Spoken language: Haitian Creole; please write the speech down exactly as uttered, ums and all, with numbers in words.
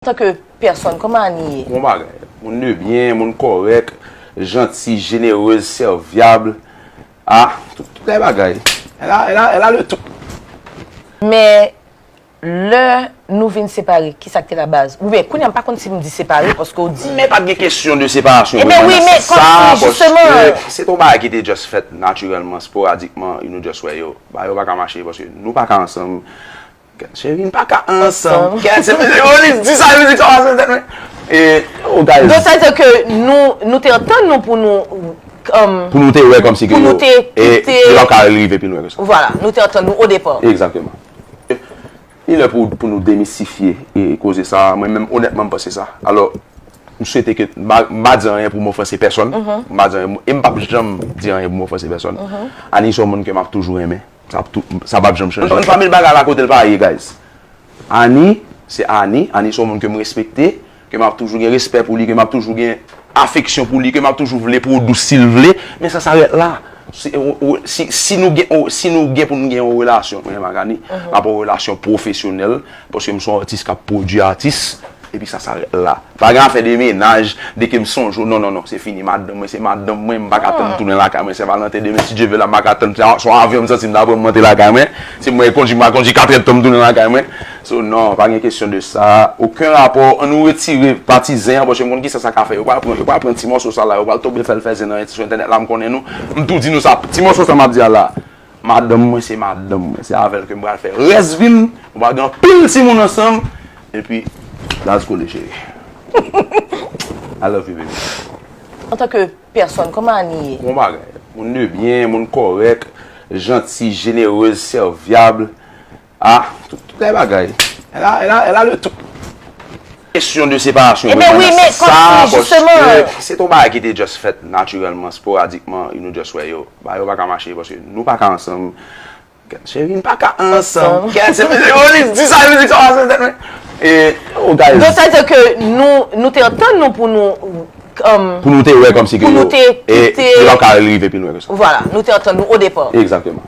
Antanke pèsòn, kòman Annie ye? Bon bagay. Moun de byen, moun kòrèk, janti, jenerez, sèvyab. Ah, tout, tout lè bagay. Elle a, elle a, elle a le tout. Men lè nou vin separe, ki sa k te la baz? Oubyen, kounye a m pa konn si m di separe, paske w di. Men pa t gen kesyon de separasyon. Ebyen wi, men kòmsi, jisteman. Se yon bagay ki te just fèt natirèlman, sporadikman, nou just wè yo. Bagay yo pa ka mache, paske nou pa ka ansanm. Kèt, cheri, n pa ka ansanm. Kèt, se Olive di sa, mizik sa pase nan tèt mwen. E, oh, guys. Donk, sa vle di ke nou, nou te antann nou pou nou, um, pou nou te wè kòmsi ke pou nou yo, te, e, te yo pa ka rive pi lwen ke sa. Vwala, nou te antann nou o depa. Egzakteman. Li lè pou, pou nou demistifye e koze sa. Mwen menm, onètman, m panse sa. Alò, m swete ke, m pa, m pa di anyen pou m ofanse pèsòn. M pa di anyen, e m p ap janm di anyen pou m ofanse pèsòn. Annie se yon moun ke m ap toujou renmen. Sa ap tou, sa p ap janm chanje. Anpil bagay la kote l pa ye, guys. Annie, se Annie. Annie se yon moun ke m respekte, ke m ap toujou gen respè pou li, ke m ap toujou gen afeksyon pou li, ke m ap toujou vle pou w dous si l vle. Men sa, sa rèt la. Si, o, o, si, si nou gen, o, si nou gen pou nou gen yon relasyon, mwen menm ak Annie, n ap yon relasyon pwofesyonèl, paske m se yon atis k ap pwodui atis. Epi sa, sa rèt la. Pa gen afè de mennaj, de ke m sonje w. Non, non, non, se fini. Madanm mwen, se madanm mwen. M pa ka tann tounen lakay mwen Sen Valanten demen. Si Dye vle, la, m pa ka tann. Se, se yon avyon m santi m ta pran m monte lakay mwen. Si mwen kondui, m pa kondui, katrè tan m tounen lakay mwen. So, non, pa gen kesyon de sa. Okenn rapò. Ann nou retire pati zen an, paske m konn kisa sa ka fè. Yo pral pran, yo pral pran ti mòso sa la, yo pral tonbe fè l fè zen nan, sou entènèt la, m konnen nou. M tou di nou sa, ti mòso sa m ap di a la. Madanm mwen se madanm mwen. Se avè l ke m pral fè rès vi m. Nou pral gen anpil timoun ansanm. Epi, baz kole, cheri. I love you, baby. Antanke pèsòn, kòman Annie ye? Bon bagay. Moun de byen, moun kòrèk, janti, jenerez, sèvyab. Ah, tout, tout lè bagay. Elle a, elle a, elle a le tout. Kesyon de separasyon. Ebyen wi, men kòmsi, jisteman. Se yon bagay ki te just fèt natirèlman, sporadikman, nou just wè yo. Bagay yo pa ka mache, paske nou pa ka ansanm. Kèt, cheri, n pa ka ansanm. Kèt, se, se Olive di sa, mizik sa pase nan tèt mwen. E, oh, guys. Donk, sa vle di ke nou, nou te antann nou pou nou, um, pou nou te wè kòmsi ke pou yo, nou te, e, te yo pa ka rive pi lwen ke sa. Vwala, nou te antann nou o depa. Egzakteman.